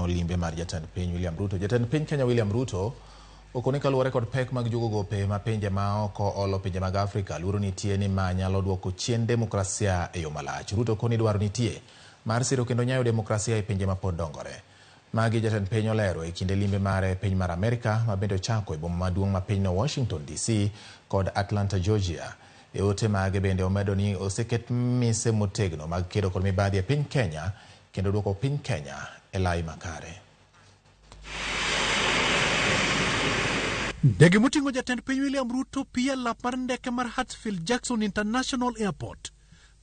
maneno limbe mar jatend piny William Ruto. Jatend piny Kenya William Ruto okoni kaluwore kod pek mag juogo gope ma pinje ma oko olo pinje mag Afrika, luoro nitie ni ma nyalo duoko chien demokrasia e yo malach. Ruto koni dwaro nitie mar siro kendo nyayo demokrasia e pinje mapod dongore. Magi jatend piny olero e kinde limbe mare e piny mar Amerka ma bende ochako e boma maduong' ma pinyno Washington DC kod Atlanta, Georgia. E ote mage bende omedo ni oseket mise motegno mag kedo kod mibadhi e piny Kenya kendo duoko piny Kenya e lai makare. Ndege moting'o jatend piny William Ruto piyo e lap mar ndeke mar Hartsfield Jackson International Airport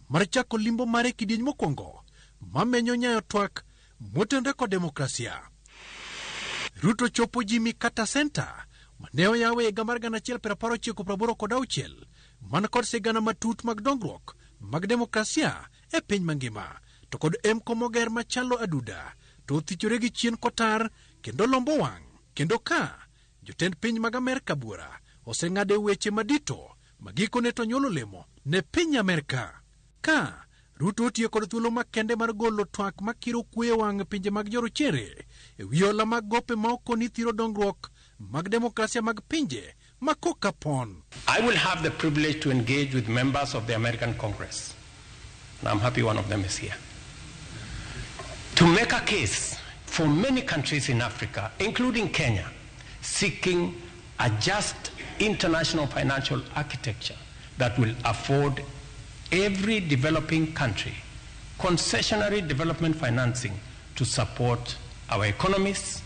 mar chako limbo mare e kidieny mokwongo mamenyo nyayo twak motenore kod demokrasia. Ruto chopo Jimmy Carter Center mane oyaw e higa mar 1986 man kod sigana matut mag dongruok mag demokrasia e piny mangima to kod emko moger machalo aduda to othichore gi chien kotar kendo lombo wang' kendo ka jotend piny mag Amerka buora oseng'ade weche madito ma gikone to nyuolo olemo ne piny Amerka. Ka Ruto otiyo kod thuolo makende mar golo twak makiro kwe wang' pinje mag jorochere e wi hola mag gope ma okoni thiro dongruok mag demokrasia mag pinje ma koka pon. I will have the privilege to engage with members of the American Congress, and I'm happy one of them is here, to make a case for many countries in Africa, including Kenya, seeking a just international financial architecture that will afford every developing country concessionary development financing to support our economies,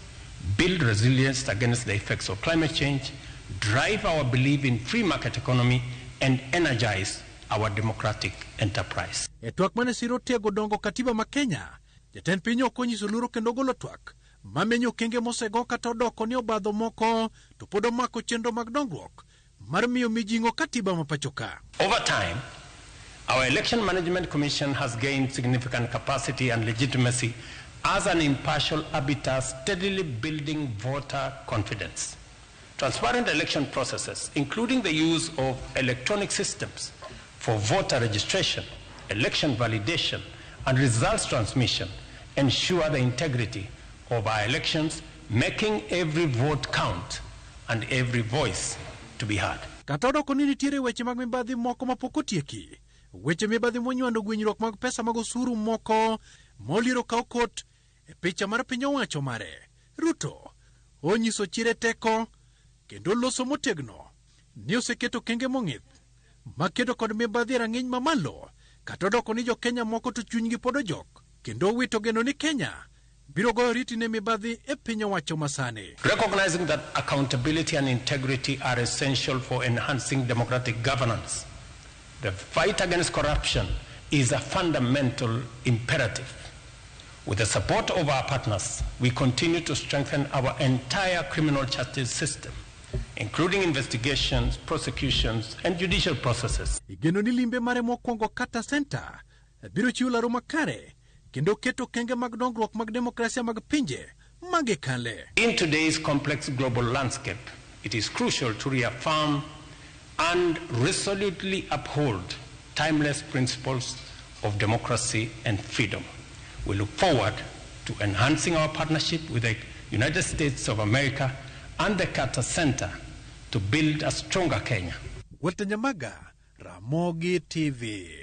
build resilience against the effects of climate change, drive our belief in free market economy, and energize our democratic enterprise. E twak mane siro tego dongo katiba ma Kenya, jatend piny ok onyiso luoro kendo golo twak mamenyo okenge mosego kata odoko ni obadho moko to pod omako chenro mag dongruok mar miyo mijing'o katiba ma pacho ka. Over time, our Election Management Commission has gained significant capacity and legitimacy as an impartial arbiter, steadily building voter confidence. Transparent election processes, including the use of electronic systems for voter registration, election validation, and results transmission, ensure the integrity of our elections, making every vote count and every voice to be heard. Kata odoko ni nitiere weche mag mibadhi moko mapok otieki, weche mibadhi monywando gwenyruok mag pesa mag osuru moko moliero kaw kot e picha mar piny owacho mare. Ruto onyiso chire teko kendo loso motegno ni oseketo okenge mong'ith makedo kod mibadhi e rang'iny mamalo kata odoko ni jo-Kenya moko to chunygi pod ojok kendo owito geno ni Kenya biro goyo riti ne mibadhi e piny owacho masani. Recognizing that accountability and integrity are essential for enhancing democratic governance, the fight against corruption is a fundamental imperative. With the support of our partners, we continue to strengthen our entire criminal justice system, including investigations, prosecutions, and judicial processes. Igeno ni limbe mare mokwongo Carter Center biro chiwo laro makare kendo keto okenge mag dongruok mag demokrasia mag pinje magikale. In today's complex global landscape, it is crucial to reaffirm and resolutely uphold timeless principles of democracy and freedom. We look forward to enhancing our partnership with the United States of America and the Carter Center to build a stronger Kenya. Walter Nyamaga, Ramogi TV.